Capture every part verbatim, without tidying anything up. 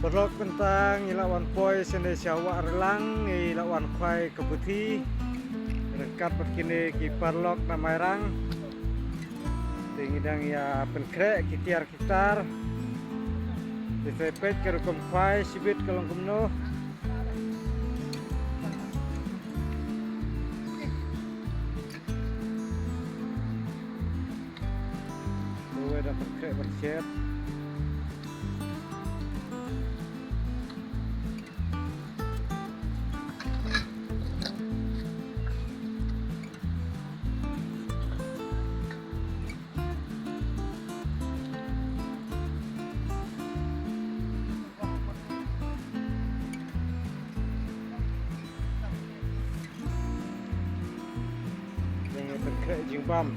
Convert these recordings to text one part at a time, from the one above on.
Paralok, mynta ngi la wan poi shane sha Wah Rylang, ngi la wan khwai ka puthi ryngkat bad kine ki paralok na Mairang. Te ngi dang ïa pynkhreh ki tiar ki tar. Te sa peit ka rukom khwai shibit ka long kumno. Kawei dang pynkhreh pynshet. Dang pynkhreh jingbam.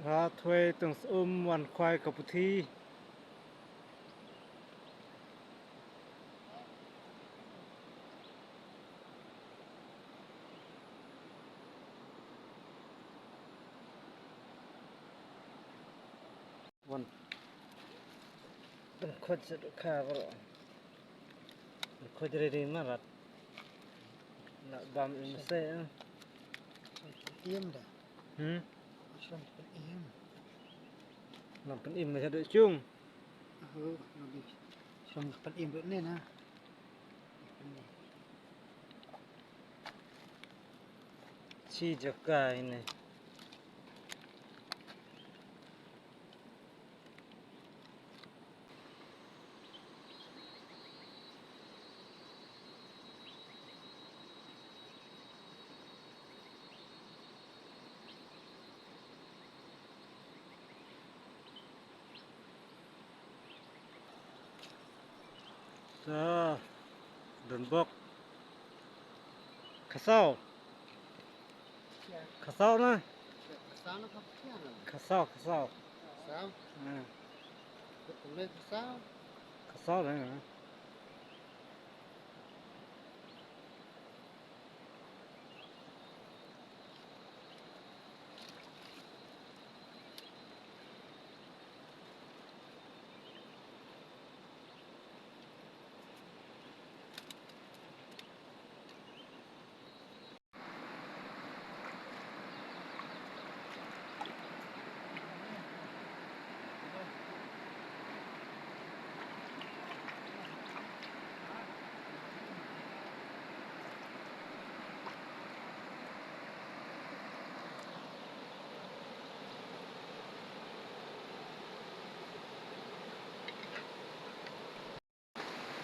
Bha Thwei Tungsum wan khwai ka puthi. Wan. Ban khot sa du kha bro. Ban khot ready marat. Na bam im se. Im da. Hmm? Shlom pyn im. Lam pyn im ma sha du chung. Aho, nabi. Shlom pyn im du ne na. Chi jaka ine. Sa, don bok. Khasaw. Khasaw na. Khasaw na khasaw na. Khasaw, khasaw. Khasaw. Ah. Betul khasaw. Khasaw na.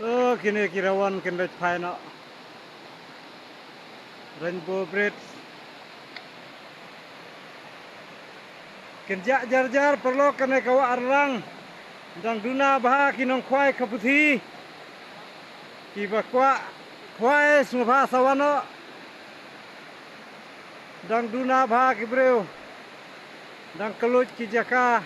Oh, kine ki rawan kin leit phai noh. Rainbow Bridge. Kin jah jar jar paralok kane ka wah Arlang. Dang duna bha ki nongkhwai ka puthi. Kiba kwah khwai sngewbha sa wan noh. Dang duna bha ki briew. Dang kylluid ki jaka.